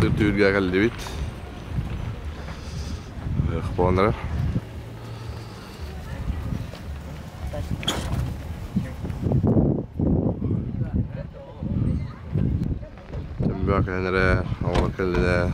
Ыһыахтыыр түһүлгэ кэллибит. Ыһыах буолан эрэр. Дьон кэлэн эрэр, оҕолор кэллилэр.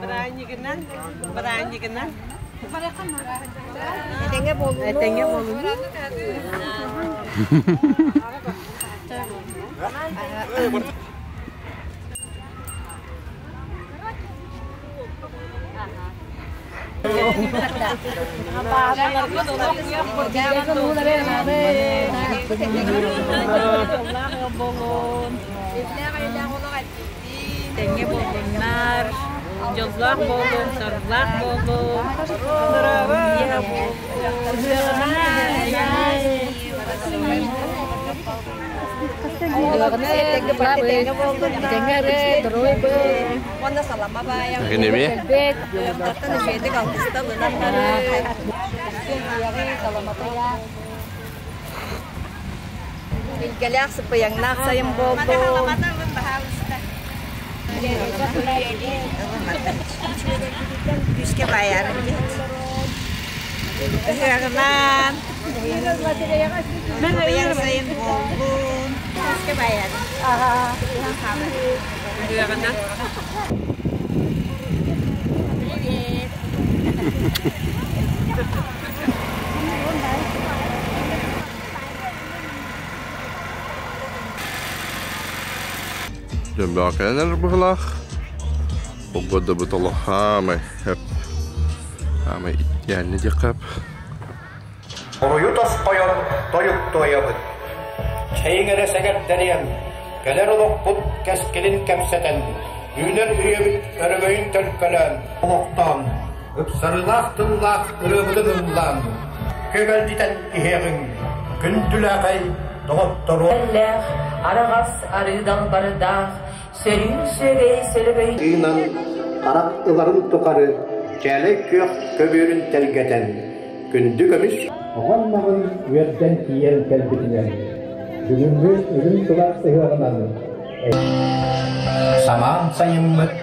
Бырааһынньыгынан, бырааһынньыгынан. Этэҥҥэ буолуну. Этэҥҥэ буолуну. Тэҥҥэ буоллуннар, дьоллоох буолуҥ, соргулаах буолуҥ, Кинеми? Илгэлээх сыппыйаҥнаах сайын буоллун. Күүскэ баайарын Ыһыаҕынан сайын буоллун. Күүскэ баайарын. Ыһыаҕынан. Привет. Дьон кэлэн эрэр быһыылаах. Погодабыт олох хаамай хөп. Хаамай идеально диэххэ хөп. Буруйу тосхойон тойук туойабыт. Чэйиҥ эрэ сэгэрдэриэм, кэлэр олохпут кэскилин кэпсэтэн, үүнэр үйэбит өрөгөйүн төлкөлөөн, олохтоон, ыпсарыылаах тыллаах ырыабытын ыллаан, көмөлдьүтэн иһиэҕиҥ, күндүлээхэй доҕотторуом. Эллээх, араҕас арыы далбардаах, сөрүүн сүөгэй сөрөгөй Тыынан харах ыларын тухары чээлэй күөх көбүөрүн тэлгэтэн, күндү көмүс Оҕон-маҕын үөрдэн тиийэн кэлбитинэн, бүгүҥҥү үрүҥ тулар ыһыаҕынан Самаан сайыммыт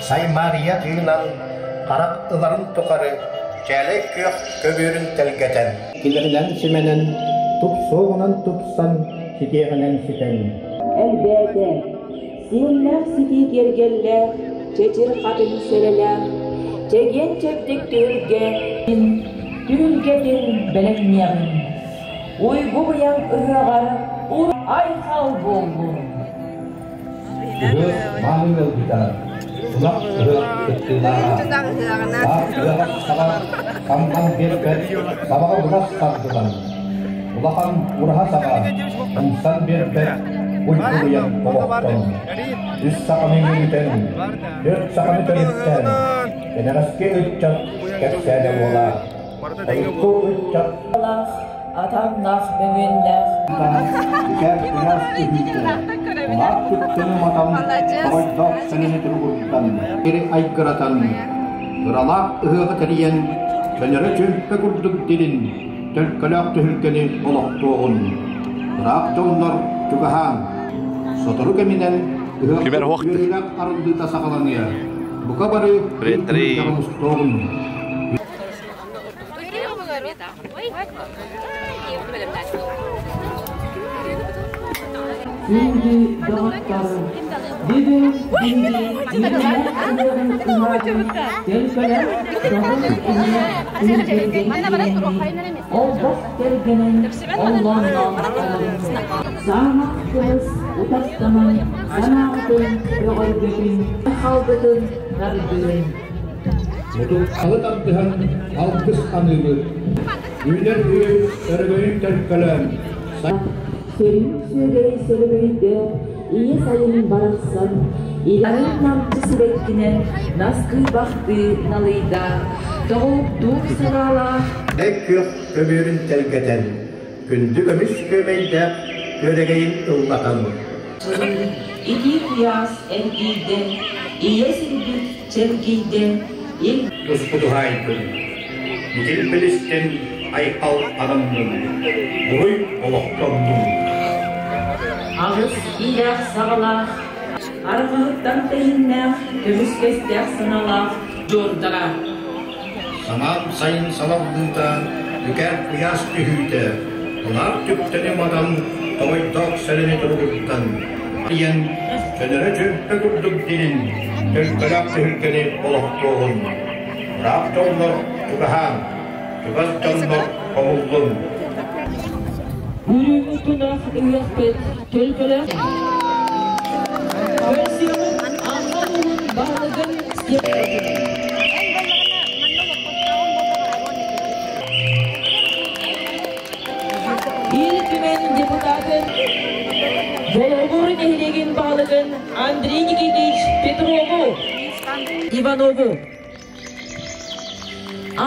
Саймаарыйа тыынан харах ыларын тухары чээлэй күөх көбүөрүн тэлгэтэн, Килэринэн симэнэн, тупсуоҕунан тупсан, ситиэҕинэн ситэн. Элбээтэ, сиэллээх ситии киэргэллээх, чэчир хатыҥ сэрэлээх, чэгиэн чэбдик түһүлгэ, түһүлгэтин бэлэмниэҕиҥ. Уйгу быйаҥ ыһыаҕар айхал буоллун! Ыһыах мааны ыалдьыта, тунах ыһыах кыттыылааҕа, баар ыаҕас саҕа самнан биэрбэт сабаҕа быһах тардылан, улахан ураһа саҕа умсан биэрбэт уйгуруйан олохтон, үс саханы үөрүтэн, түөрт саханы төрүттээн, кэнэҕэски ыччат кэпсээнэ буола, ойукку ыччат Атаҥнаах мөҥүөннээх Үкэр ыраас үһүүтэ, улаат күттүнү матан, тоҕойдоох сэнэни туругурдан, сири айгыратан, ыралаах ыһыаҕы тэрийэн, көнөрө чүмпэ курдук дирин, төлкөлөөх түһүлгэни олохтуоҕун. Ыраах дьоннор чугаһаан, сотору кэминэн ыһыах үөрүүлээх арыллыыта саҕаланыа. Бука бары биир түһүлгэҕэ мустуоҕун. Күндү доҕоттор, бүгүн биһиги үөрэх ыһыаҕын ыһаатын төлкөлөөх дьоһун ыһыах түһүлгэтигэр киирэммит олбох кэргэнэн оллоонноон олорбут. Саамах кымыс утахтанан санаабытын бөҕөргөтүн, халгытын тардыын. Мутукхалы тардыһан алгыс аныыбыт. Үүнэр үөн өрөгөйүн төлкөлөөн. Сөрүүн сүөгэй сөрөгөйдөөх ийэ сайын барахсан илэҕин намчы сибэккинэн наскыйбахтыы налыйда, тоҕуоктуур санаалаах Эй күөх көбүөрүн тэлгэтэн, күндү көмүс күөмэйдээх күөрэгэйин ыллатан. Итии куйаас эргийдэ, ийэ сирбит чэлгийдэ, ил Туспутуһаайдын, итил билистин айхал ананнын, буруй олохтоннун. Аҕыс иилээх саҕалаах, арҕаһыттан тэһиннээх, көмүскэстээх саналаах дьуордара. Самаан сайын салаллыыта, үкэр куйаас түһүүтэ, Тулаах түптэни матан, тоҕойдоох сэлэни туругуттан, Ийэн көнөрө чүмпэ курдук дирин, төлкөлөөх түһүлгэни олохтуоҕун. Ыраах дьоннор чугаһаан, чугас дьоннор хомуллун. Үрүҥ тунах ыһыахпыт төлкөлөөх Көрсүөҕүҥ Амма улууһун баһылыгын Ил Түмэн депутатын Болоҕур нэһилиэгин баһылыгын Андрей Никитич Петрову, Иванову,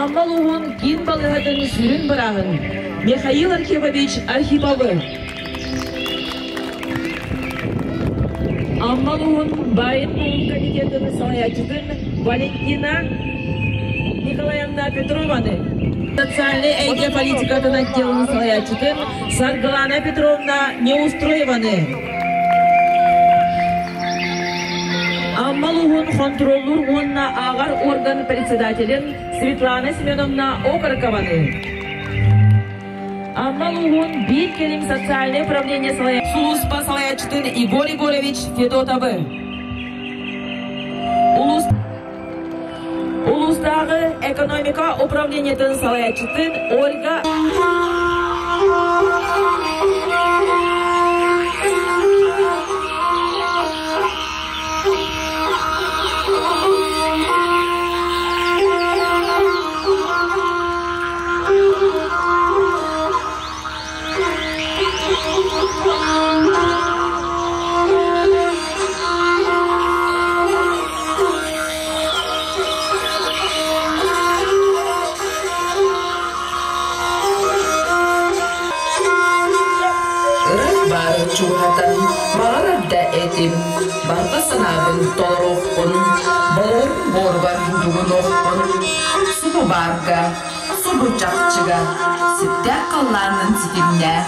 Амма улууһун киин балыыһатын сүрүн бырааһын Михаил Архипович Архиповы, Амма улууһун баайын комитетын салайааччытын Валентина Николаевна Петрованы, социальнай эйгэ политикатын отделын салайааччытын Саргылана Петровна Неустроеваны, Амма улууһун хонтуруоллуур уонна ааҕар орган председателин Светлана Семеновна Окорокованы, Амма улууһун биир кэлим социальнай управление сулууспа салайааччытын Егор Егорович Федотовы, Улуус Улуустааҕы экономика управлениетын салайааччытын Ольга Ырыт баары чугаһатан, баҕарар да этим, барҕа санаабын толоруохпун, болугур буоругар дугунуохпун, субу баарга, субу чахчыга, сиптээх халлаанын ситимнээх,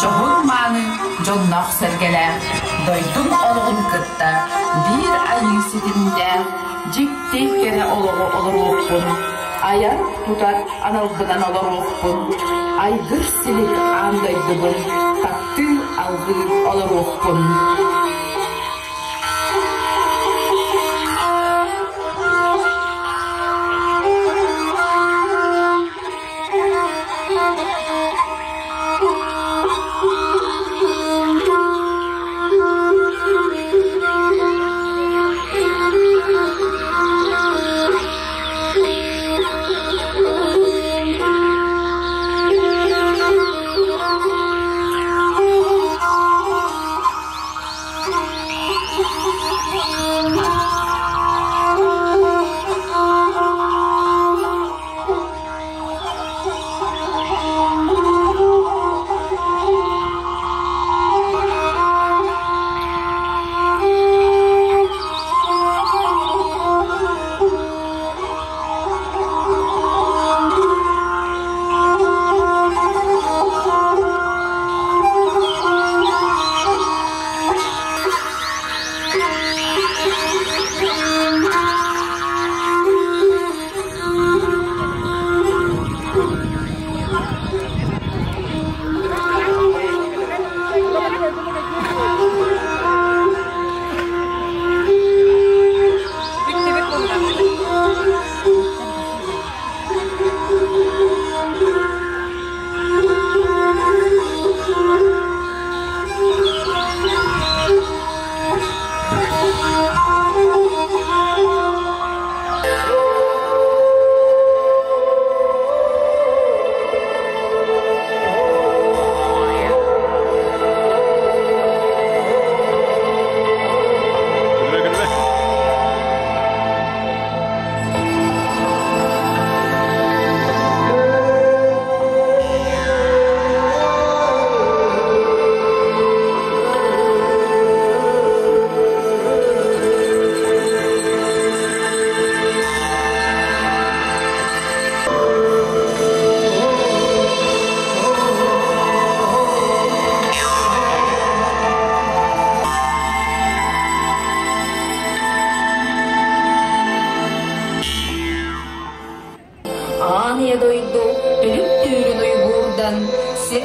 дьоһун-мааны дьонноох-сэргэлээх, дойдум олоҕун кытта биир айыы ситимнээх, дьикти кэрэ олоҕу олоруохпун, айар-тутар аналбынан олоруохпун, айгыр-силик аан дойдубун таптыы-алгыы олоруохпун.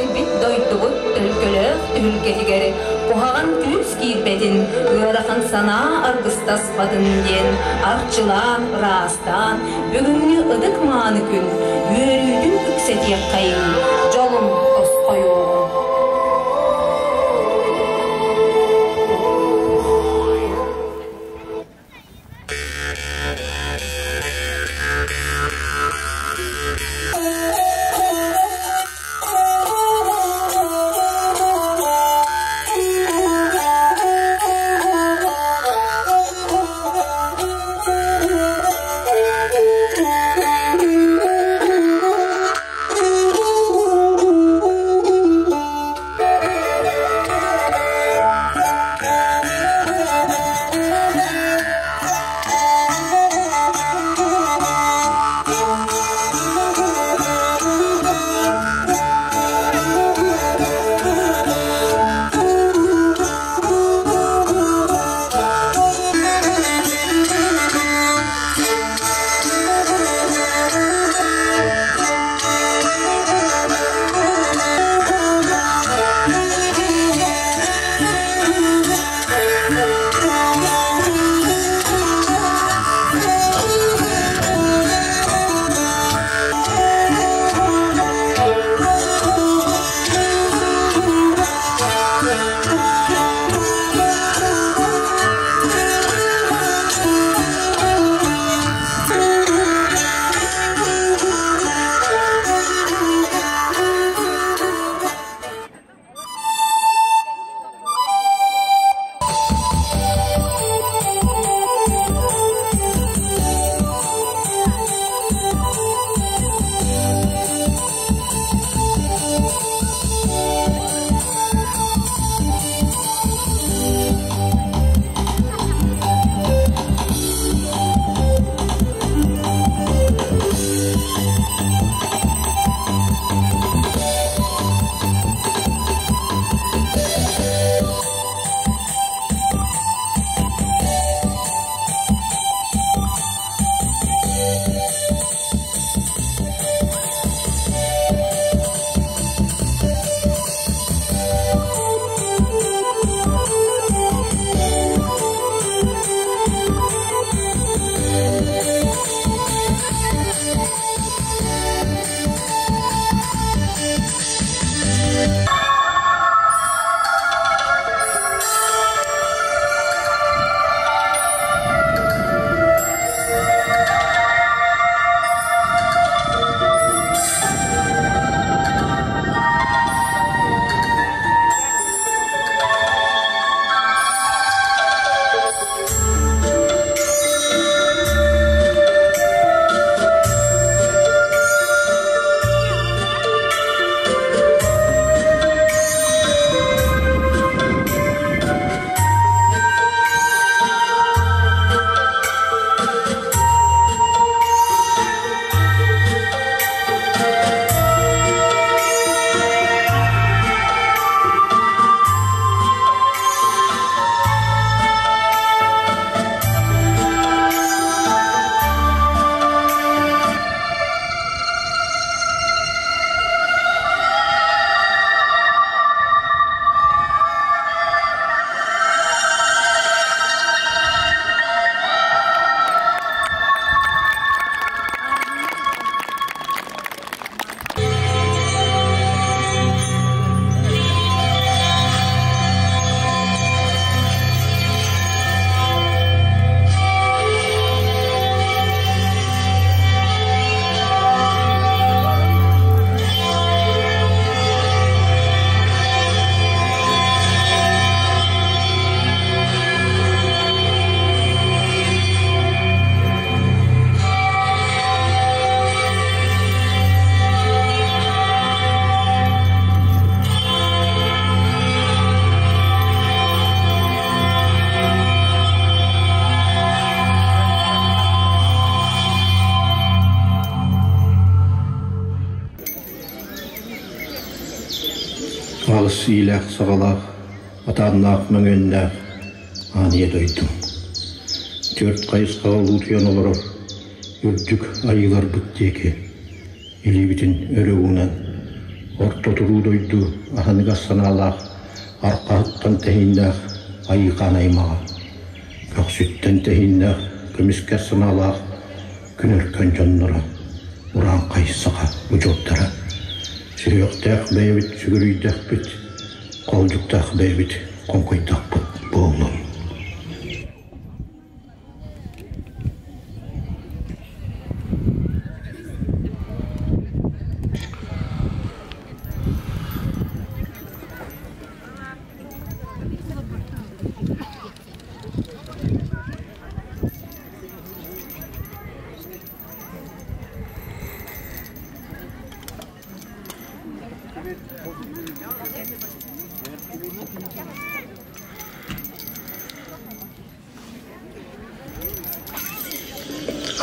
Сирбит-дойдубут төлкөлөөх түһүлгэтигэр куһаҕан күүс киирбэтин, ыарахан санаа аргыстаспатын диэн арчылаан, ыраастаан, бүгүҥҥү ытык-мааны күн үөрүүтүн үксэтиэххэйиҥ, дьолун тосхойуоҕуҥ. Аҕыс иилээх-саҕалаах, атааннаах мөҥүөннээх аан ийэ дойдум. Түөрт хайысхаҕа улуутуйан олорор үрдүк айыыларбыт диэки илиибитин өрө уунан, Орто туруу дойду аһыныгас санаалаах, арҕаһыттан тэһииннээх айыыкаан аймаҕа, көхсүттэн тэһииннээх көмүскэс санаалаах күн өркөн дьонноро, урааҥхай саха удьуордара. Сүһүөхтээх бэйэбит сүгүрүйдэхпит, хоолдьуктаах бэйэбит хоҥкуйдахпыт буоллун.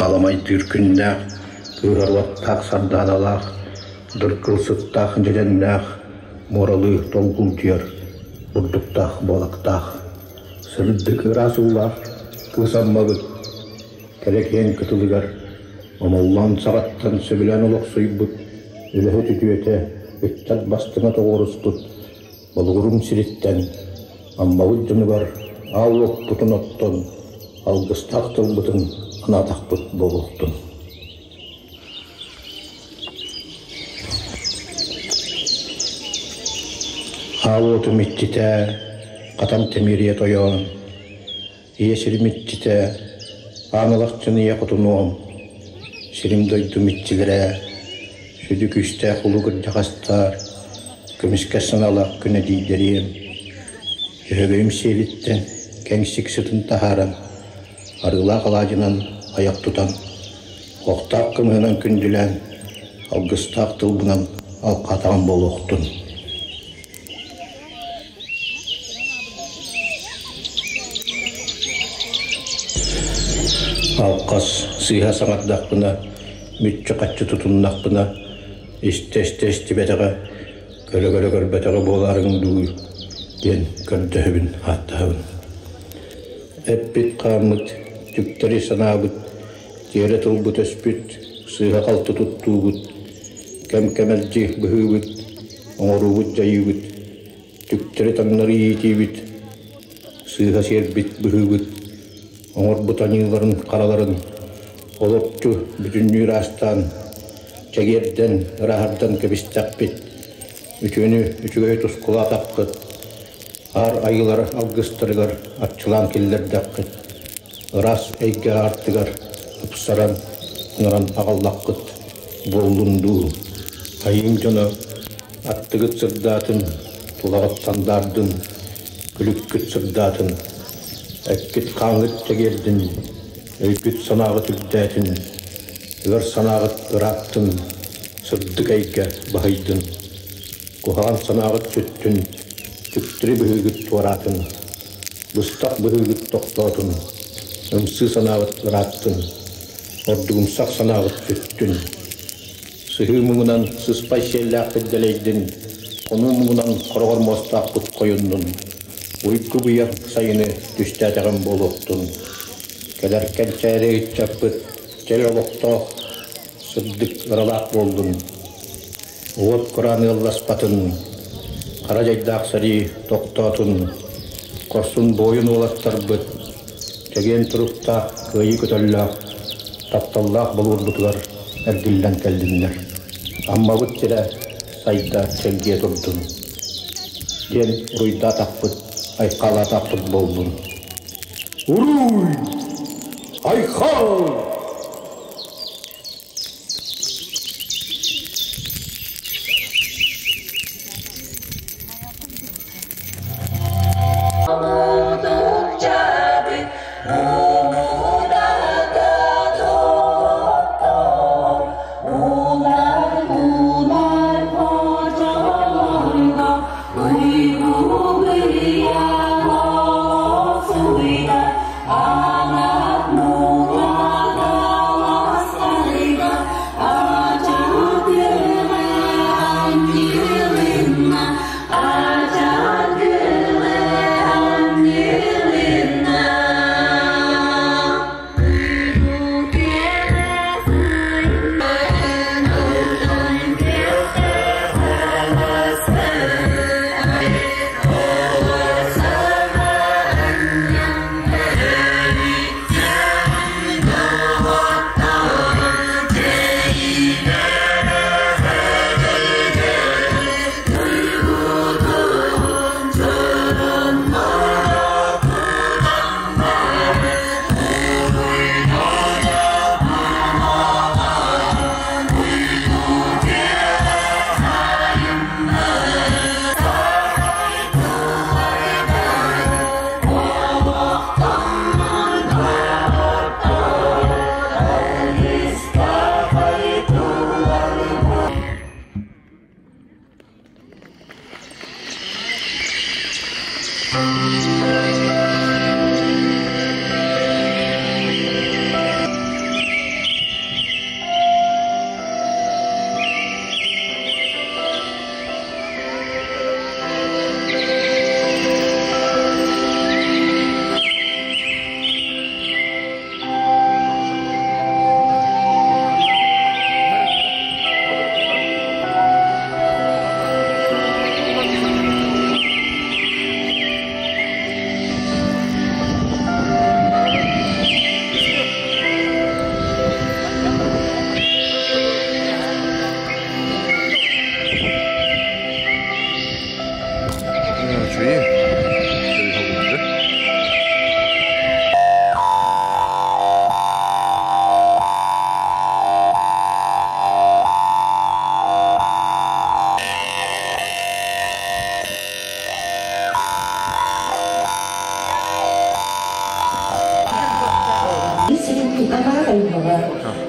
Аламайдыыр күннээх, кыыһар уоттаах сардааналаах, дыргыл сыттаах дьэдьэннээх, муоралыы долгулдьуйар бурдуктаах буолактаах, сырдык ыраас уулаах кыыс Аммабыт кэрэ киэҥ кытылыгар омоллоон саҕаттан сөбүлээн олохсуйбут үлэһит үтүөтэ, ыччат бастыҥа тоҕуоруспут Болугурум сириттэн Аммабыт дьонугар аал уоппутун оттон, алгыстаах тылбытын анаатахпыт буолуохтун. Аал уотум иччитэ, хатан тимириэ тойон, ийэ сирим иччитэ, аан алахчын ийэ хотунуом, сирим дойдум иччилэрэ, сүдү күүстээх улуу кырдьаҕастар, көмүскэс санаалаах күн эдьиийдэриэм, Дьөһөгөйүм сиэлиттэн кэҥсик сытын таһааран, арыылаах алаадьынан айах тутан, охтоох кымыһынан күндүлээн, алгыстаах тылбынан алҕаатаҕым буолуохтун. Алҕас сыыһа саҥардахпына, мүччү-хаччы тутуннахпына, истэ-истэ истибэтэҕэ, көрө-көрө көрбөтөҕө буолаарыҥ дуу диэн көрдөһөбүн, ааттаһабын. Эппит-хааммыт, түктэри санаабыт, тиэрэ тылбыт өспүт, сыыһа-халты туттуубут, кэм-кэмэлдьи быһыыбыт, оҥоруубут дьайыыбыт, түктэри-таҥнары иитиибит, сыыһа сиэрбит быһыыбыт, оҥорбут аньыыларын хараларын олорчу бүтүннүү ыраастаан, чэгиэрдэн, ырааһырдан кэбистэхпит, үтүөнү үчүгэй тускулаатаххыт, аар айыылар алгыстарыгар арчылаан киллэрдэххит, ыраас эйгэ аартыгар ыпсаран, ыҥыран аҕаллаххыт буоллун дуу, айыым дьоно аттыгыт сырдаатын, тулаҕыт сандаардын, күлүккүт сырдаатын, эккит-хааҥҥыт чэгиэрдин, өйгүт-санааҕыт үрдээтин, ыар санааҕыт ырааттын, сырдык эйгэ баһыйдын, куһаҕан санааҕыт сүттүн, түктэри быһыыгыт туораатын, быстах быһыыгыт тохтоотун, ымсыы санааҕыт ырааттын, ордугумсах санааҕыт сүттүн. Сыһыы муҥунан сыспай сиэллээхпит дэлэйдин, хонуу муҥунан хороҕор муостаахпыт хойуннун, уйгу-быйаҥ сайыны түстээтэҕим буолуохтун. Кэлэр кэнчээри ыччаппыт чөл олохтоох, сырдык ыралаах буоллун. Уот кураан ыалласпатын, хара дьайдаах сэрии тохтоотун, хорсун буойун уолаттарбыт чэгиэн туруктаах, кыайыы көтөллөөх, тапталлаах болуурбутугар эргиллэн кэллиннэр. Аммабыт сирэ сайда чэлгийэ турдун диэн уруйдаатахпыт, айхалаатахпыт буоллун. Уруй! Айхал!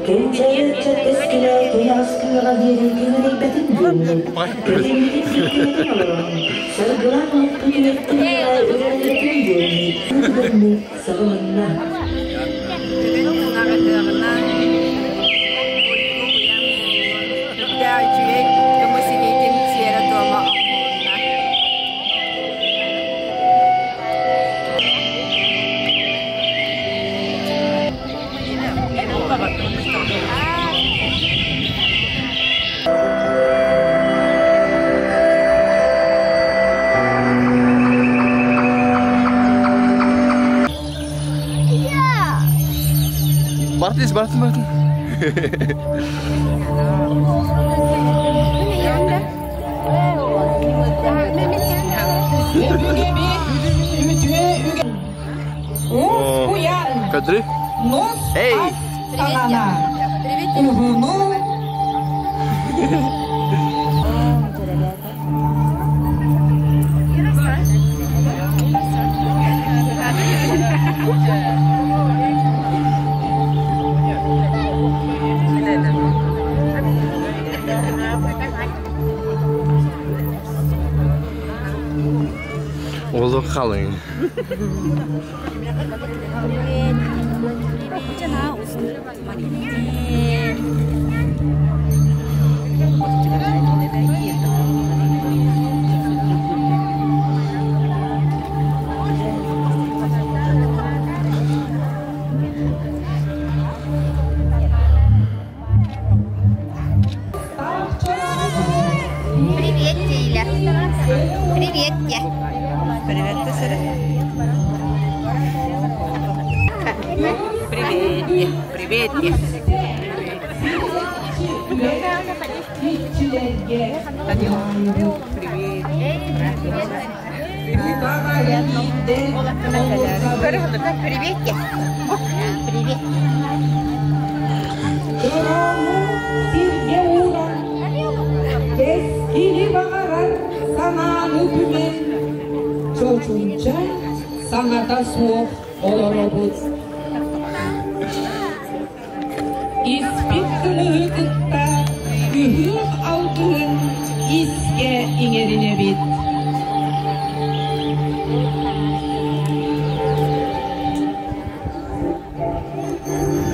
Кэнчээри ыччат кэскилэ кэйэҕэс күөҕэ диэри кэҥэрэйбэтин диэммит, кэлиҥҥитин киирбитин олорон, саргылаах олохпут үйэттэн үйэҕэ үрэллэтин диэммит, түгэммит саҕаланна. Бүгүн Тунаҕа ыһыаҕынан Үрдээх үчүгэй көмүс иһиитин сиэрэ-туома оҥоһулунна. Бартис, бартын, бартын. Кадры? Эй! Олох халыҥ. Привет, Диля. Привет, я. Привет, ты Привет, привет. Привет. Привет. Кэскили баҕарар санааны түмэн, чочумча саҥата суох олоробут. Испит кымыһы кытта ыһыах алгыһын искэ иҥэринэбит.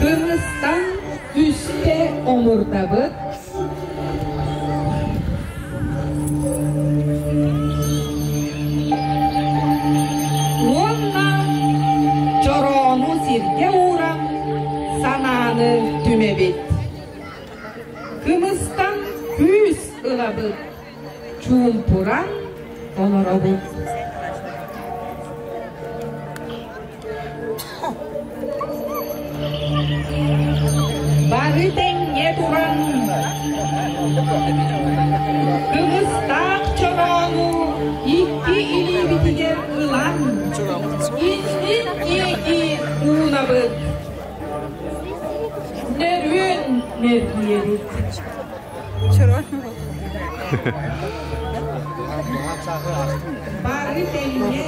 Кымыстан үстэ омурдабыт. Уонна чороону сиргэ ууран санааны түмэбит. Кымыстан күүс ылабыт, чуумпуран олоробут. Бары тэҥҥэ туран кымыстаах чороону икки илиибитигэр ылан иннин диэки уунабыт. Нөрүөн нөргүйэбит. Бары тэҥҥэ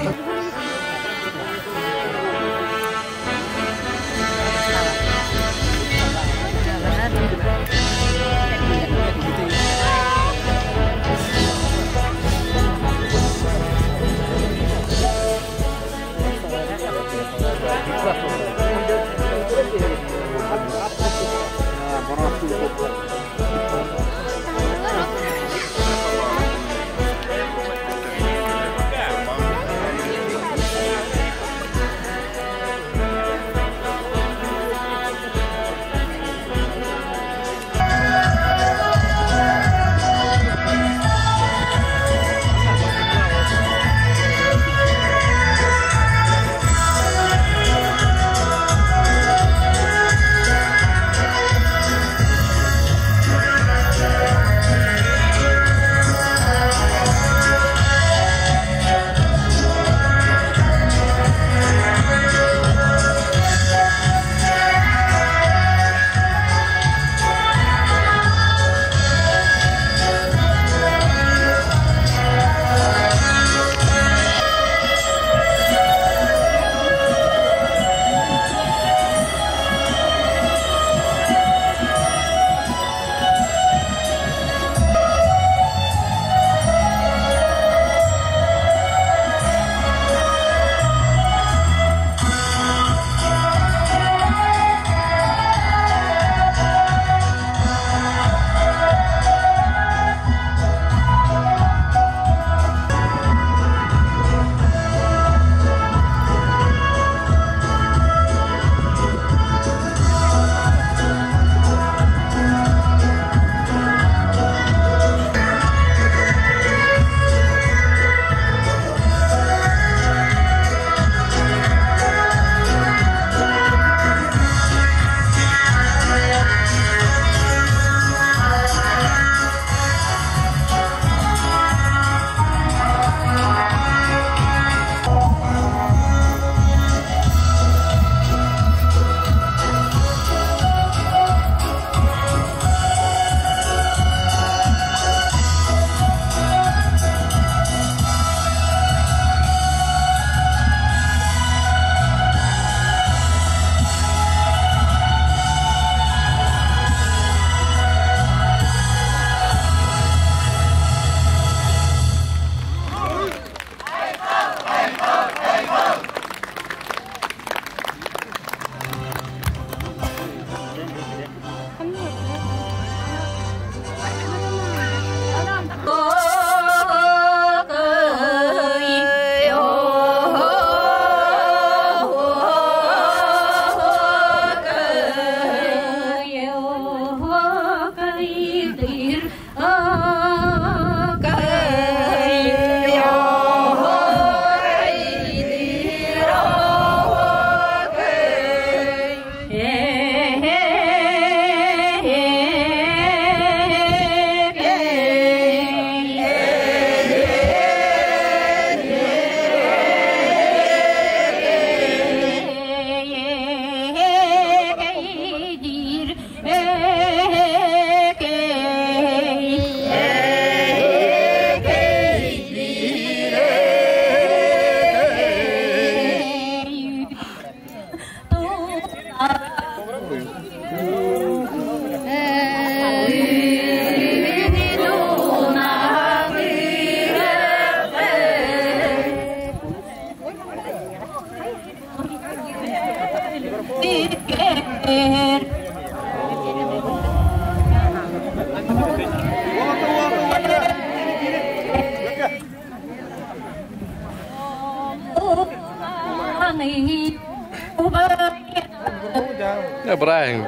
Я Брайан.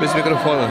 Без микрофона.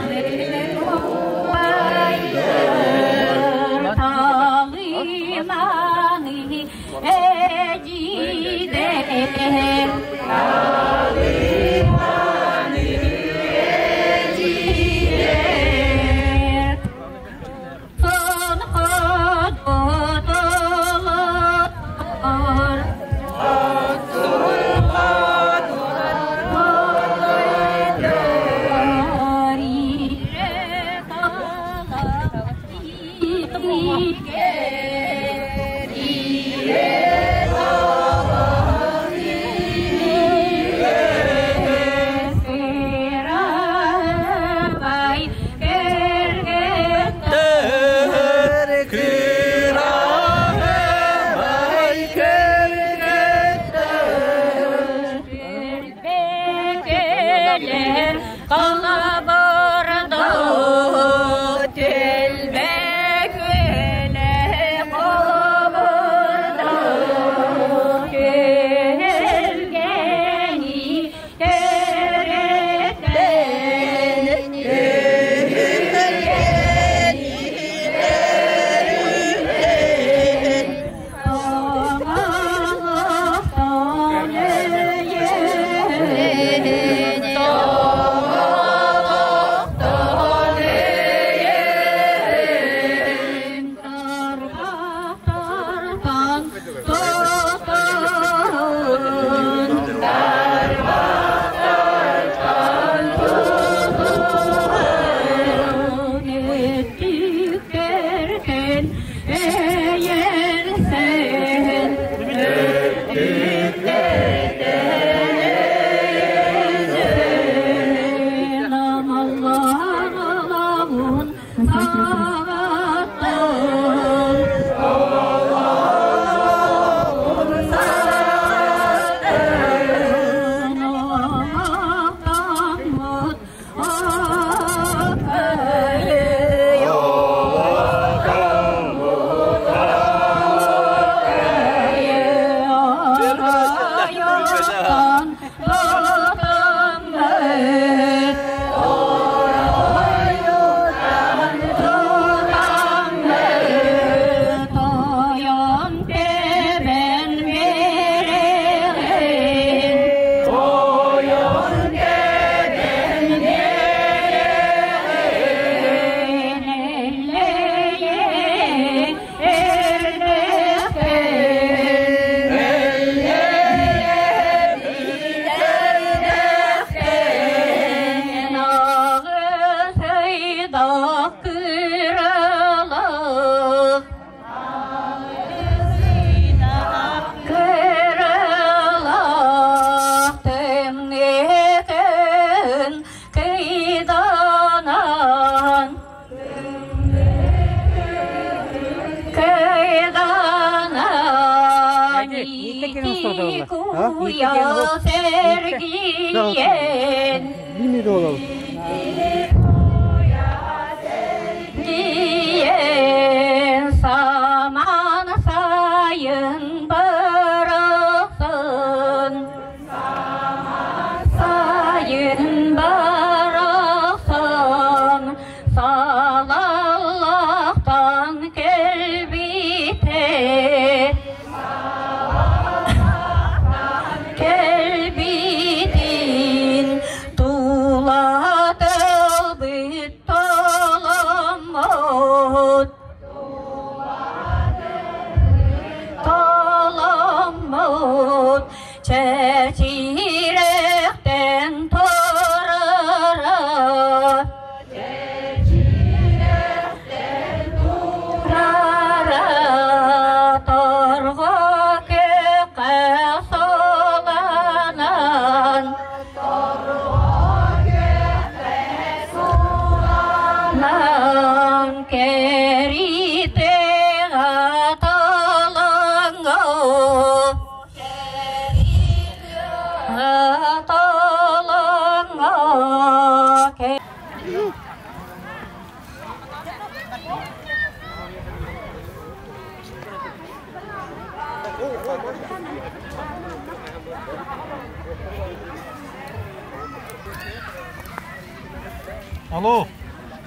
Алло,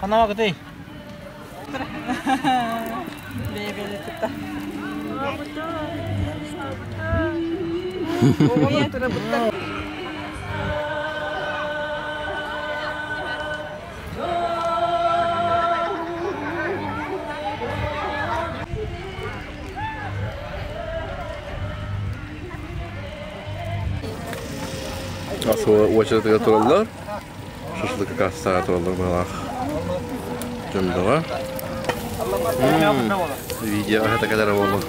ханаҕытый? Асылы очередьге тураллар. Шашлык кассаға тураллар быһалаах. Дьон бөҕө. Видео это кэлэрэ буолла.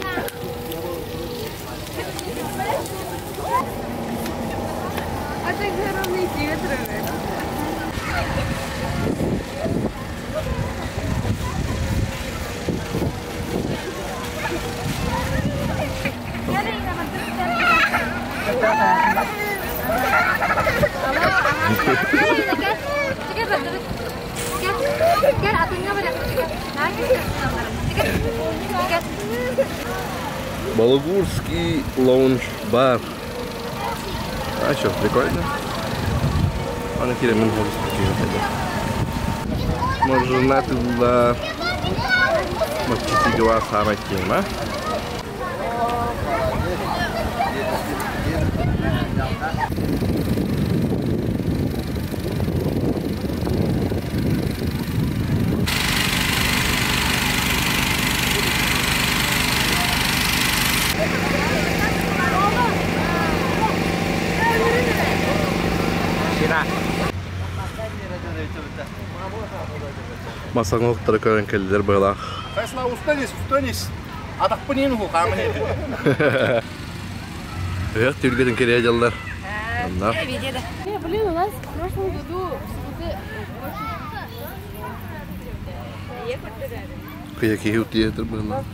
Балагурский лаунж-бар. А что, прикольно? Аны киремин холус Морженатылар. Моччити самая тема. Масаҥ оһохторо көрөн кэллилэр быһалаах. Хайсына устан ис, устан ис. Атахпын иин уһу, хаамын Ыһыах түлгэтин кириэ дьаллар. Онно. Блин, у нас в прошлом году Кыйа киһи утуйа быһылаах.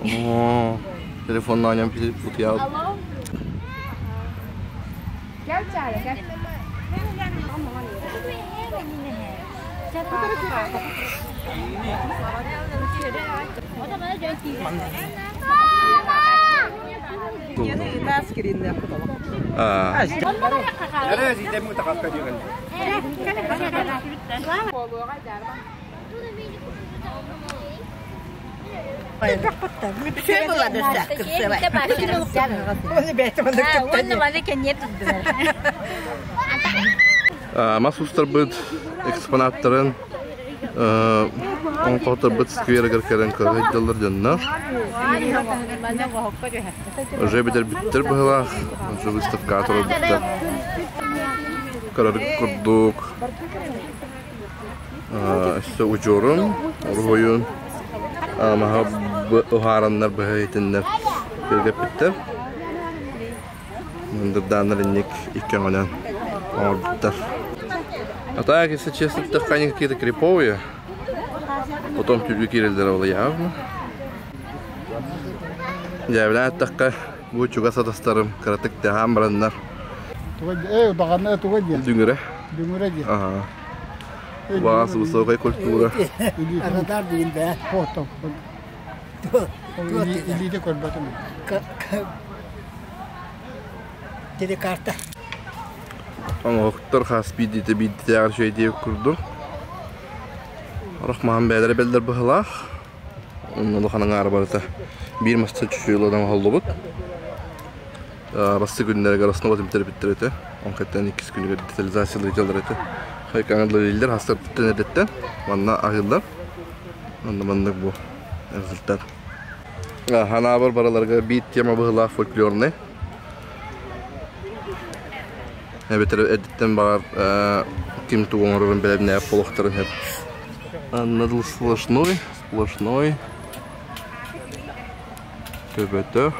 Оо, телефоннаан утуйа. Алло. Gel Çağrı gel. Мас устарбыт экспонаттарын оҥхоторбут скверигэр кэлэн көрө дьоннор. Уже бүтэрбиттэр быһылаах, уже выставка турарбыттар. Көрөр курдук өссө удьуорун, уруһуйун маһа уһаараннар быһа итиннэр киэргэппиттэр. Мындырдааннар инник икки өҥөнөн оҥорбуттар. А так, если честно, так они какие-то криповые. Потом түлгү киирэллэрэ ол явно. Дьээбилээн эттэххэ, бу чугас атастарым кыратык тыаһаан бараннар. Ээ, даҕаны туга диэн? Дүҥүрэ. Дүҥүрэ диэн. Ага. Убаҕас высокая культура. Аратар диин бээ. Илиитэ көрбөтүм. Телекарта. Оҥоһуктар хас биирдиитэ биирдитээҕэр үчүгэй диэбит курдук. Орох маһан бэйэлэрэ бэллэр быһылаах. Онно улахан аҥаара барыта биир маста чучуйуланан оҥоһуллубут. Бастакы күннэригэр основа түмтэрбиттэр этэ. Онкеттан иккис күнүгэр детализациялар ыыталлар этэ. Хайкаҥылар хастарыттан эрдэттэн манна аһыыллар. Онно маннык бу результат. Ханаабар бараларга биир тема быһылаах фольклорный. Эбэтэр эрдэттэн баҕар ким тугу оҥорорун бэлэмнээх буолуохтарын сөп. Анна сплошной, сплошной. Төбөтө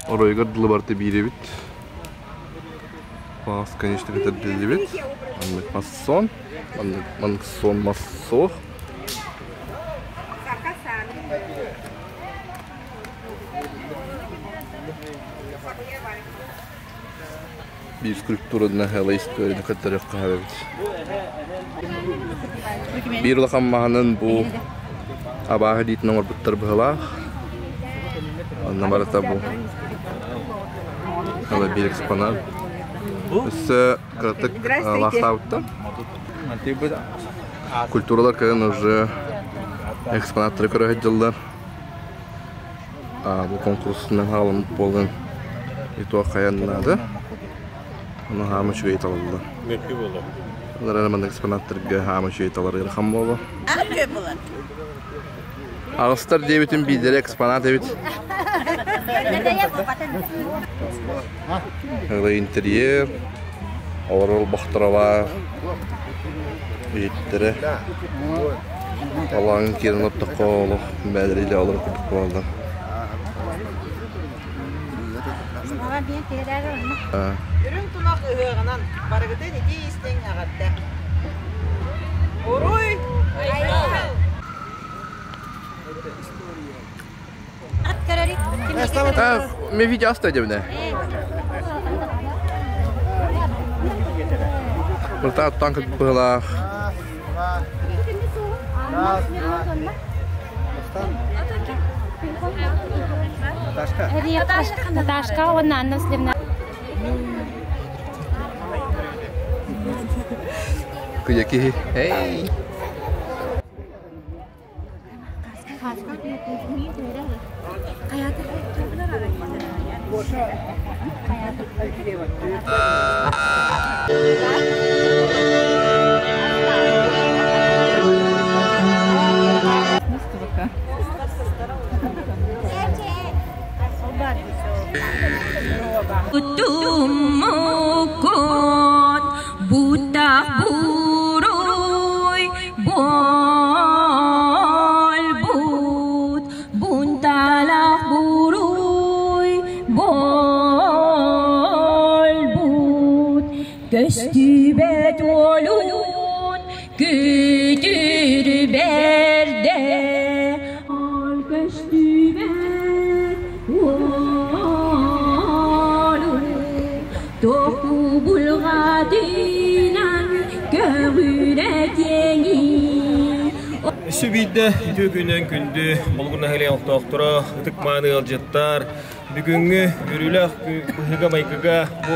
оройугар дылы барыта биир эбит. Мас, конечно, кэтэрдиллибит. Маннык массон, маннык маннык сон мас суох. Биир скульптураны хала историяны кытта эбит. Биир улахан маһынан бу абааһы диитин оҥорбуттар быһылаах. Онно барыта бу хала биир экспонат. Өссө кыратык лаахтаабыттар. Культуралар кэлэн уже экспонаттары көрө сылдьаллар. Бу конкурсунан хаалыммыт буолан итог хайан наада. Ону хаама үчүгэй талаллар. Мөккү буолар. Олар маннык экспонаттарга хаама үчүгэй талар ыарахан буолуо. Аҕыстар диэбитим биирдэрэ экспонат эбит. Интерьер, олорор олбохторо баар, иһиттэрэ. Алааҥҥа киирэн олордоххо олох бээлэри илэ олорор курдук буолаллар. Үрүҥ тунах ыһыаҕынан барыгытын итии-истиҥ эҕэрдэ! Уруй! Мен видео оставь дебне. Мырта танк быһылаах. Наташка уонна Анна Васильевна. Кыйа киһи. Эй! Тумукут бутах буруй буолбут бунталах буруй буолбут көстүбэт уолун күтүр бэрдэ көстүбэт уолун току булҕатынан көҕүрэ киэҥий Өссө биирдэ үтүө күнүнэн күндү Болугур нэһилиэгин олохтоохторо, ытык-мааны ыалдьыттар, бүгүҥҥү үөрүүлээх быһыыга-майгыга бу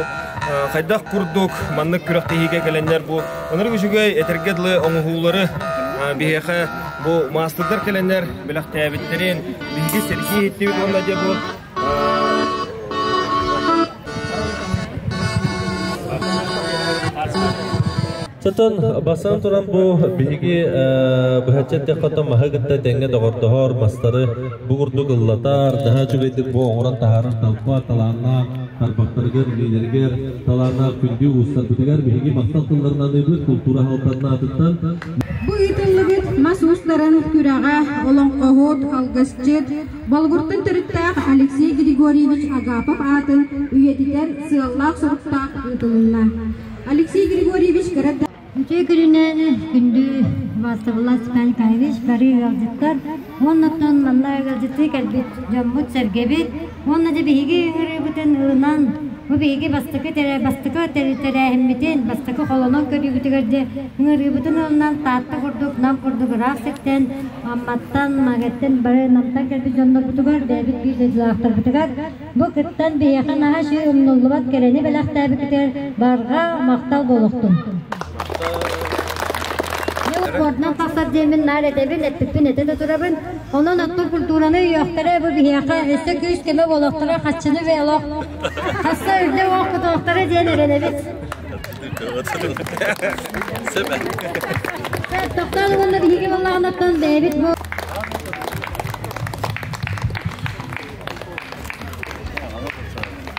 хайдах курдук маннык күрэхтэһиигэ кэлэннэр бу ынырык үчүгэй этэргэ дылы оҥоһуулары биһиэхэ бу маастардар кэлэннэр бэлэхтээбиттэрин биһиги сэргии иһиттибит уонна дьэ бу Сытын бастан туран бу биһиги быһаччы эттэххэ маһы кытта тэҥҥэ доҕордоһор мастары бу курдук ыллатар, наһаа үчүгэйдик бу оҥорон таһаарар талба талааннаах тарбахтарыгар, илиилэригэр талааннаах күндү уустарбытыгар биһиги махтал тылларын аныыбыт култуура аһалтатын аатыттан. Бу ыытыллыбыт мас уустарын күрэҕэ олоҥхоһут, алгысчыт, Болугуртан төрүттээх Алексей Григорьевич Агапов аатын үйэтитэр сыаллаах-соруктаах ыытылынна. Алексей Григорьевич кыра Үтүө күнүнэн күндү убаастабыллаах Степан Николаевич, бары ыалдьыттар уоннаттан манна ыалдьыттыы кэлбит дьоммут-сэргэбит уонна дьэ биһиги ыҥырыыбытын ылынан бу биһиги бастакы бастакы тэрээһиммитин бастакы холонон көрүүбүтүгэр дьэ ыҥырыыбытын ылынан Таатта курдук Нам курдук ыраах сиртэн Амматтан, Магэттэн бары Намтан кэлбит дьоннорбутугар бэйэбит биир дойдулаахтарбытыгар Бу кыттан биһиэхэ наһаа үчүгэй умнуллубат кэрэни бэлэхтээбиккитигэр барҕа махтал буолуохтун. Спордунан тахсар диэммин наар этэбин, эппиппин этэ да турабын. Онон оттон культураны өйүөхтэрэ бу биһиэхэ өссө күүс-көмө буолуохтара, хаччыны олох хасса үрдэ уох кутуохтара диэн эрэнэбит. Тохтоон уонна биһиги буоллаҕынаттан бэйэбит бу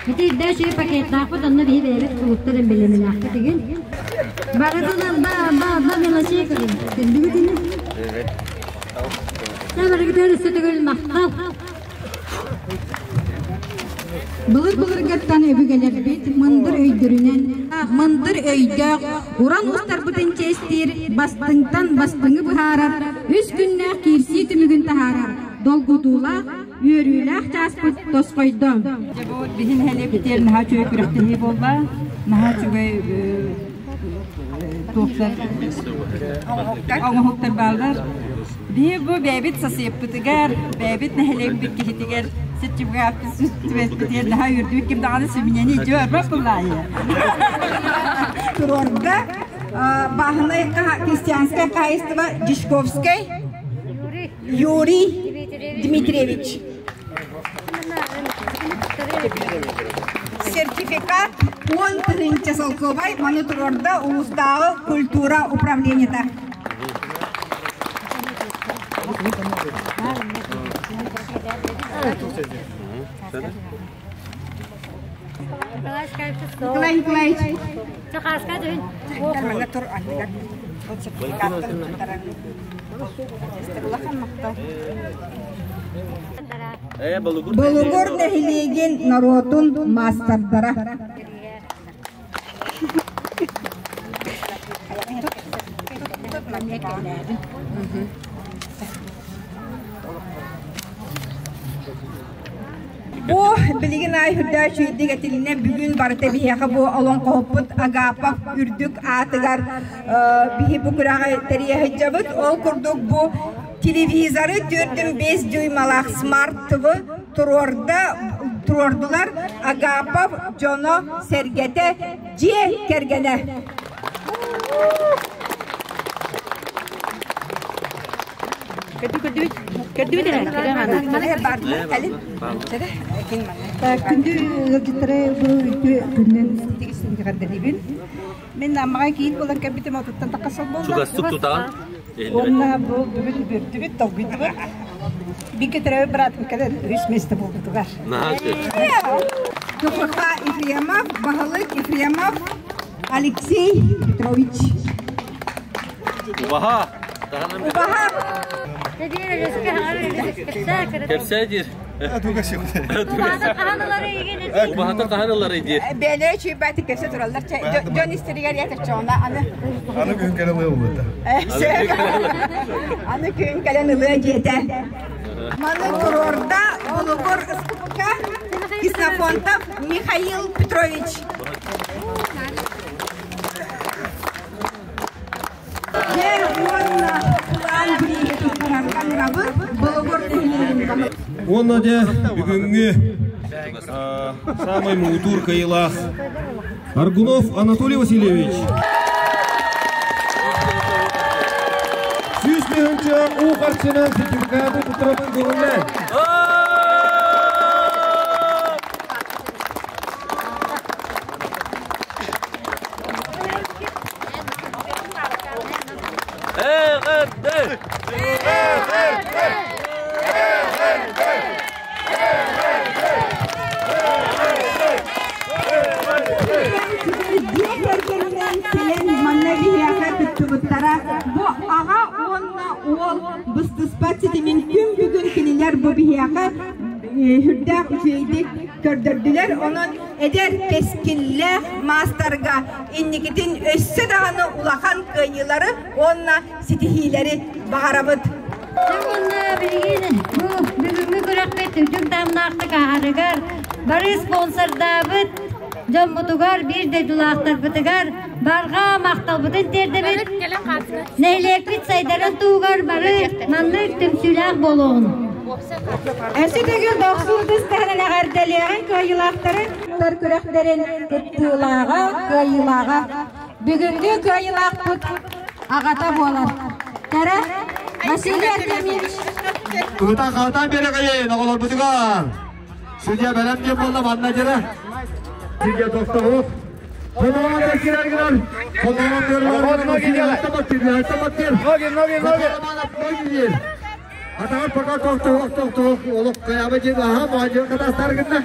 Ити ирдээ үчүгэй пакеттаахпыт, онно биһи бэйэбит кулуттар эмбэлэмилээхпит игин. Барытынан ба ба ба мелочей көрүн. Күндүгүт ини. Барыгытыгар өссө төгүл махтал. Былыр-былыргаттан өбүгэлэрбит мындыр өйдөрүнэн, мындыр өйдөөх, уран устарбытын чиэстиир, бастыҥтан бастыҥы быһаарар, үс күннээх киирсии түмүгүн таһаарар, долгутуулаах, үөрүүлээх чааспыт тосхойдо. Дьэ бу биһи нэһилиэкпитигэр наһаа үчүгэй күрэхтэһии буолла. Наһаа үчүгэй туохтар оҥоһуктар бааллар. Биһи бу бэйэбит сосиеппытыгар, бэйэбит нэһилиэкпит киһитигэр сертификат наһаа үөрдүбүт ким даҕаны сибиньэни дьэ барбат буллаайы. Туруорда. Бааһынай крестьянское хаһайыстыба Дьячковскай Юрий Дмитриевич. Сертификат 10 000 солкуобай маны туруорда улуустааҕы культура управлениета. Николай Николаевич. Болугур нэһилиэгин норуотун маастардара. Бу билигин аай үрдээ үчүгэйдик этилинэ бүгүн барыта биһиэхэ бу олоҥхоһуппут Агапов үрдүк аатыгар биһи бу күрэҕи тэрийэ сылдьабыт. Ол курдук бу телевизоры 4,5 дюймалаах смарт ТВ туруорда туруордулар Агапов дьоно сэргэтэ дьиэ кэргэнэ. Күндү ыалдьыттары бу үтүө күнүн эҕэрдэлиибин. Мин Аммаҕа киин буолан кэлбитим отуттан тахха сыл буолла. Чугастык тутаҕын. Уонна бу бүгүн үөрдүбүт, долгуйдубут. Бииргэ төрөөбүт быраатым кэлэн үһүс миэстэ буолбутугар. Наһаа КПК Ефремов, баһылык Ефремов Алексей Петрович. Убаһа. Убаһа. Кэпсээ диир. Убаһата хаһан ыларый диир. Бээлэрэ чүйбэти кэпсэ тураллар. Дьон истэригэр ятырчоҕуна аны. Аны күн кэлэн ылыа буолта. Аны күн кэлэн ылыа диэтэ. Маны туруорда Болугур СПК Ксенофонтов Михаил Петрович. Дьэ уонна кылаан бирииһи туттарарга ыҥырабыт Болугур нэһилиэгин баһылыга. Уонна дьэ бүгүҥҥү саамай муҥутуур кыайыылаах Аргунов Анатолий Васильевич. 100 тыһыынча уу харчынан сертификаты туттарабын көҥүллээн. Эҕэрдэ! Дьиэ кэргэнинэн кэлэн манна биһиэхэ кыттыбыттара. Бу аҕа уонна уол быстыспат ситимин күн бүгүн кинилэр бу биһиэхэ сүрдээх үчүгэйдик көрдөрдүлэр. Онон эдэр кэскиллээх маастарга инникитин өссө даҕаны улахан кыайыылары уонна ситиһиилэри баҕарабыт. Уонна билигин бу бүгүҥҥү күрэхпит үрдүк таһымнаахтык ааһарыгар бары спонсордаабыт дьоммутугар, биир дойдулаахтарбытыгар барҕа махталбытын тиэрдэбит. Нэһилиэкпит сайдарын туһугар бары маннык түмсүүлээх буолуоҕун. Өссө төгүл дохсун тыстаһынан эҕэрдэлиэҕин кыайыылаахтары күрэхтэрин кыттыылааҕа, кыайыылааҕа. Бүгүҥҥү кыайыылаахпыт аҕата буолар. Кэрэ Василий Артемьевич. Ыта хатан береҕейин оҕолорбутугар. Судья бэлэм диэн буолла манна дьэрэ. Судья тохтобут. Хотоҕон да кирэр гынар. Хотоҕон баттыр. Ноги, ноги, ноги. Ноги. Атаҕар пока тохтоох тохтоох олох кыйаба дьин аха маажыр катастар гынна.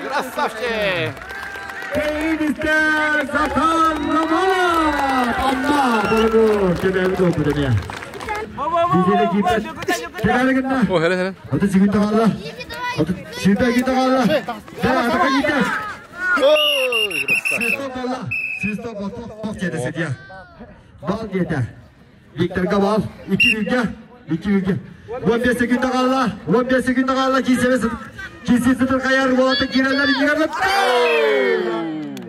Красавчик! Кейбистер Захар Романов! Амма болугу кебеби допудемия. Дизеле кийбет. Кебеби гынна. О, хере, хере. Аты сигин тагалла. Аты сүйбе ги тагалла. Да, атака гите. Свисток болла. Свисток болла. Ток деді судья. Бал деді. Викторга бал. 2 бүлге. 2 бүлге. 15 секунд қалла. 15 секунд қалла. Кисесі сытыр қаяр болады. Кирелер игерлеп.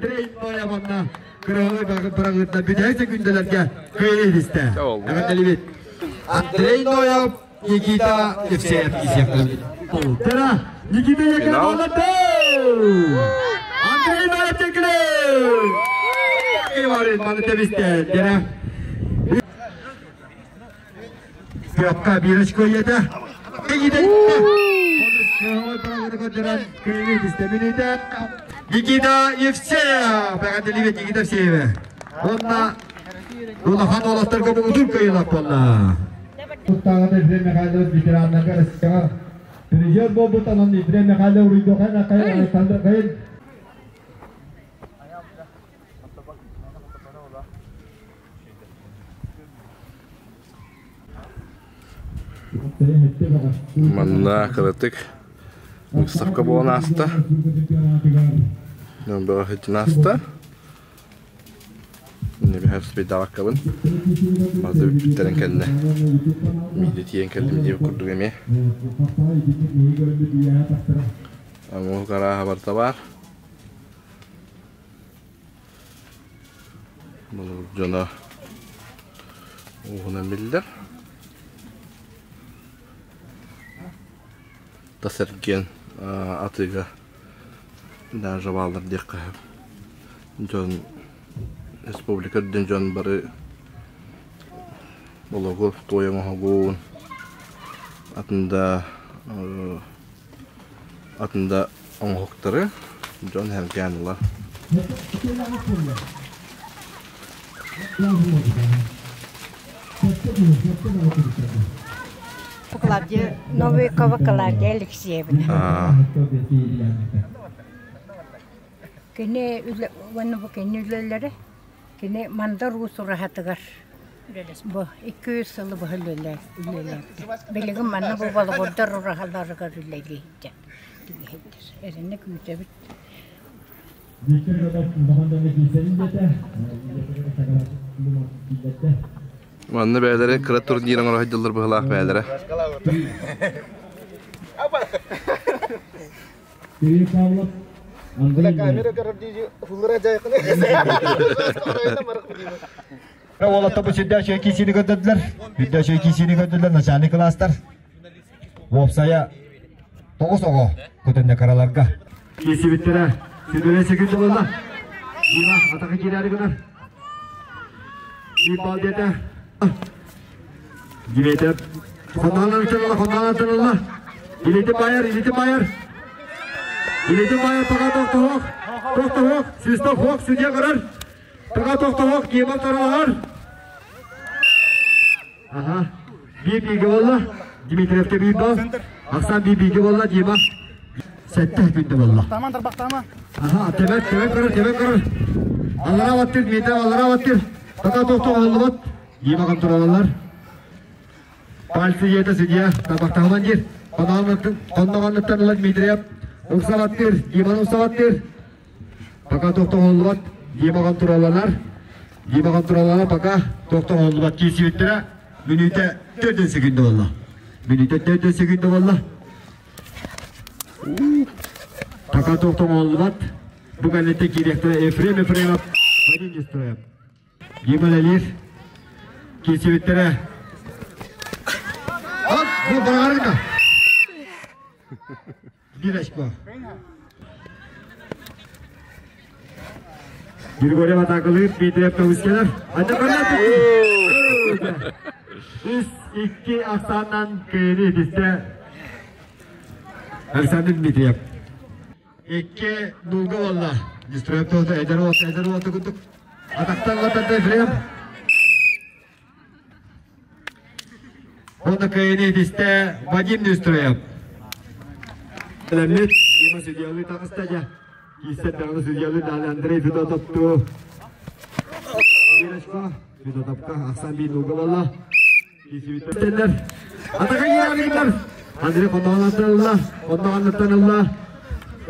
Трейн манна. Кыралы багы бырагытна бүтәй секунделерге кыйы дисте. Андрей Ноев, Никита Евсеев кисек. Тера, Никита Яков Андрей Ноев текли! Кайварын маны тебисте. Дере. Пятка бир очко ете. Никита Евсеев. Бәгәделибет Никита Евсеева. Онна улахан оластарга бугутур кыйылап болла. Туттаган Ефрем Михайлович ветераннарга Россияга призер болбут, анан Ефрем Михайлов Руйдохан Акай Александр Кайын. Манна кыратык выставка буолан ааста. Бөҕө сылдьан ааста. Небеһэр спейдаваккабын. База бүппүттэрин кэннэ. Мииде тиийэн кэллим диэбит курдук эмиэ. Оҥоһук арааһа барыта баар. Болугур дьоно ууһунан биллэр. Тас эргиэн атыыга даже бааллар диэххэ сөп. Дьон республика үрдүн дьон бары Бологу туой оҥоһугун атын да атын да оҥоһуктары дьон сэргээн ылар. Новикова Клавдия Алексеевна. Кини уонна бу кини үлэлэрэ кини Мандар Уус ураһатыгар бу 200 сылы быһа үлэлээбитэ. Билигин манна бу Болугурдар ураһаларыгар үлэлииһиттэр. Эрэнэ күүтэбит. Манна бэйэлэрэ кыра турнир оҥоро сылдьаллар быһыылаах бэйэлэрэ. Уолаттар бу сүрдээх үчүгэй киисини көрдөрдүлэр. Сүрдээх үчүгэй киисини көрдөрдүлэр начальник кылаастар. Уопсайа 9 оҕо көтөннө караларга. Киисибиттэрэ сүдүрэ секунда буолла. Дима атака киирээри гынар. Биир бал диэтэ. Димитр Хоннаан ытырылла, хоннаан ытырылла. Илити байар, илити байар. Илити байар, пока тохтоһох. Тохтоһох, свисток хох, судья көрөр. Пока тохтоһох, Дима таралаһар. Ага. Биир бииргэ болла. Дмитриевке биир бал. Ахсан биир бииргэ болла, Дима. Сэттэ күндэ болла. Аха, тебек, тебек көрөр, тебек көрөр. Аллара баттыр, Дмитрий аллара баттыр. Пока тохтоһох оллубат. Дима контролалар. Пальцы ете судья, табақтағынан жер. Қонағанныттан ыла Дмитриев уксалаттыр, Диманы уксалаттыр. Пока тоқтоғоллубат, Дима контролалар. Дима контролалар пока тоқтоғоллубат кесибиттера. Минута 4 секунда болла. Минута 4 секунда болла. Пока тоқтоғоллубат. Бу кәлетте директор Ефрем Ефремов, Вадим Нестроев. Дима Лалиев кесибиттера. Оп, бу барарга. Bir очко. Григорьев атакалыыр, Дмитриев көмүскэлэр. Үс икки ахсаанынан кыайыы итистэ Александр Дмитриев. Икки нулга болла. Дистроев тоҕута эдэр уолта, эдэр уолта курдук. Атактан латарда Ефрем. Онно кыайыны итистэ Вадим Нестроев. Элэммит Дима судьялыы таҕыста дьэ. Киисэр даҕаны судьялыы даҕаны Андрей Федотовту. Биир Федотовка ахсан биир нулга болла. Киисибиттэннэр. Атака киирэр Андрей хонноҕунаттан ылла. Хонноҕунаттан ылла.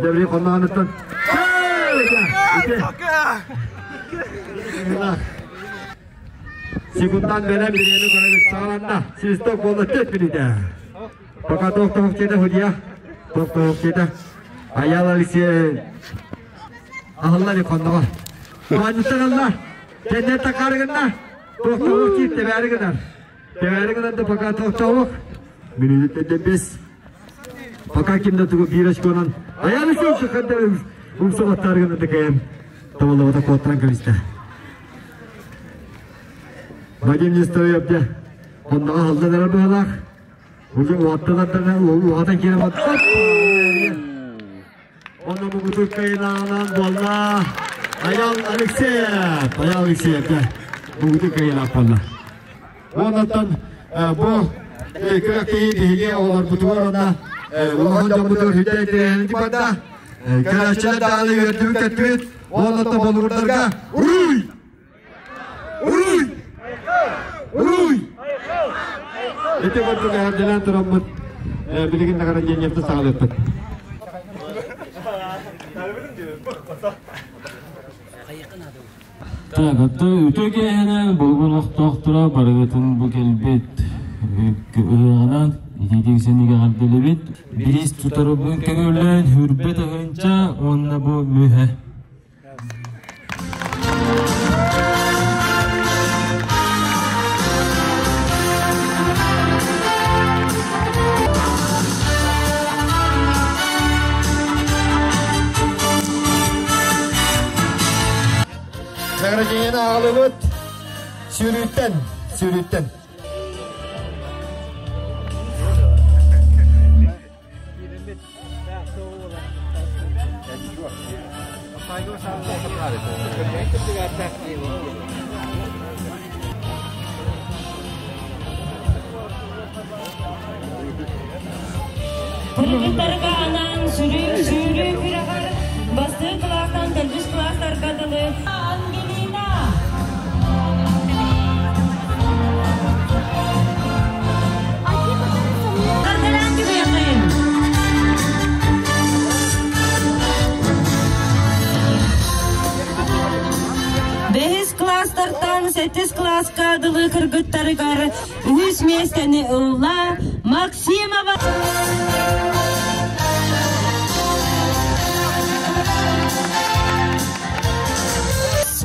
Дебри хонноҕунаттан. Секундан бэлэм бириэни көрөбүт саҕаланна. Свисток буолла төрт мүнүүтэ. Пока тохтоох диэтэ судья. Тохтоох диэтэ. Аял Алексей аһылла ли хонноҕо. Оонньуттан ылла. Кэннэ такаары гынна. Тохтоох диир тэбээри гынар. Тэбээри гынар да пока тохтоох. Мүнүүтүттэн бес. Пока ким да тугу биир очконан. Аял Алексей хандар умса баттары гынна да кэйэн. Табаллабата куоттаран кэбистэ. Вадим Нестеров де оннаға алдан әрі бұғалақ. Уже уаттылардан уғатан келіп атты. Онна мұғытыр кайылағынан болла. Аял Алексеев. Аял Алексеев де мұғытыр кайылақ болла. Оннан бұл күрәктейі дейге олар бұтуар онна улахан жамбытыр хүдәйден типада. Кәрәчә дағалы өртүбі кәттібіт. Оннан болуырдарға Уруй! Уруй! Уруй! Ити курдук эрделен тураммыт билигин награждениепті саҕалыппыт. Так, атты үтө киэһэнэн булгун охтоохторо барыгытын бу кэлбит ыһыаҕынан итиитик сэнигэ Бирис тутарыбын көҥүллээн хүрбэ таһынча уонна бу мүһэ. Награждениені ағылыбыт сүрүттен, сүрүттен. Кыргыттарга анан сүрүк сүрүк күрәгәр басты класстан тәлбиш класстарга дылы Ангелина. Каргалан күбәкин. Бес класстартан сетис класска дылы кыргыттарыгар үс местени ылла Максимова.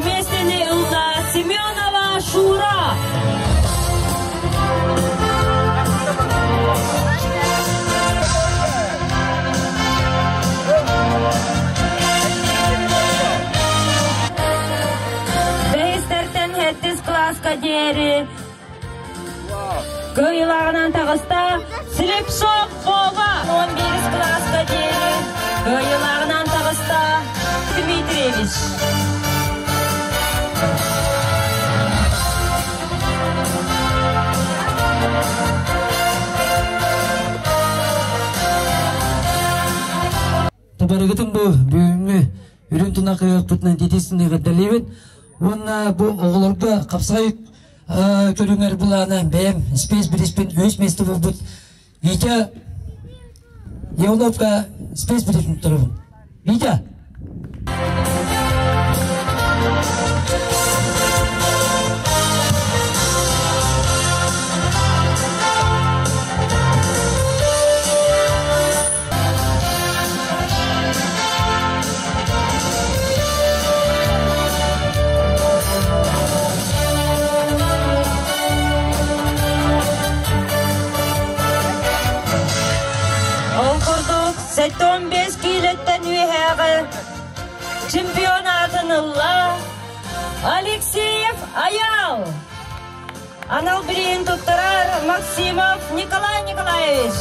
Местени ылла Семенова Шура. Бестертен хеттис класска дери. Кыйлағынан тағыста Слепцов Вова. 11 класска дери. Кыйлағынан тағыста Дмитриевич. Табарыгытын бу бүгүнгү үрүн тунак ыппытынан тетисин ыгырдалыбын. Онна бу оҕолорго капсай көрүңөр булана бэм спейс бриспин өс месте болбут. Витя Евловка спейс бриспин турабын. Витя! Ол курдук 75 килеттен үйәгә чемпионатын ылла Алексеев Аял. Анал бирин туттарар Максимов Николай Николаевич.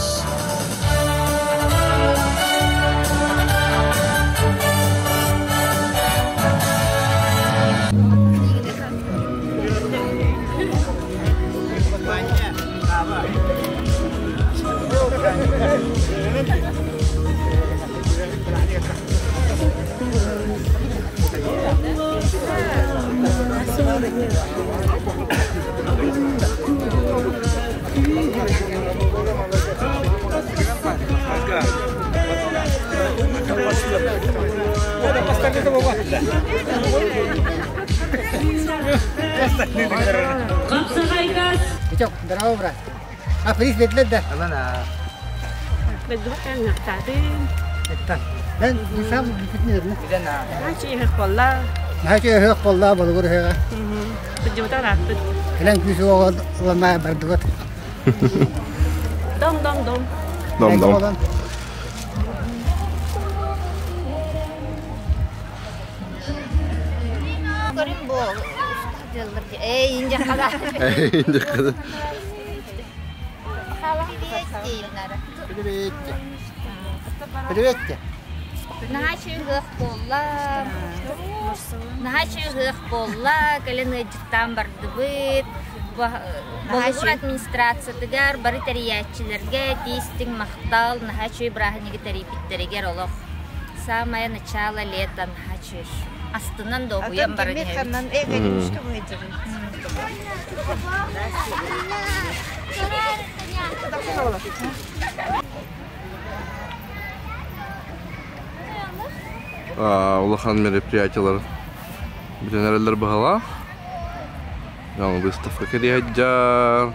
Капсагайгас. Здорово, брат. А приз бетлет да? Ben insan bitmiyor. Нахачы хök болла болгур хөга. Кэлэн күүс оҕолонна бардыбыт. Дом, дом, дом. Дом, дом. Көрүм бу. Эй, инде қада. Эй, инде қада. Привет, Привет. Наһаа ыһыах буолла. Наһаа ыһыах буолла. Кэлэн ыалдьыттаан бардыбыт. Болугур администрациятыгар бары тэрийээччилэргэ тиистиҥ махтал, наһаа үчүгэй бырааһынньыгы тэрийбиттэригэр олох. Самое начало лета наһаа үчүгэй. Астынан долгуйан баран иһэбит. Улахан мероприятиелар бүтэн эрэллэр быһалаах. Дьон выставка кэлиэһэддьар.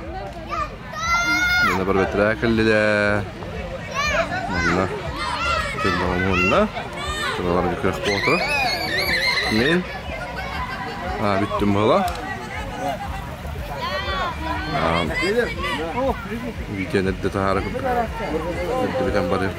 Манна барбэтэрээ кэллилэр. Манна кэллэҕим Тураларга күрэх буолтара. Мен бүттүм быһалаах. Видеоны эрдэ таһаара курдук. Эрдэ бүтэн барыам.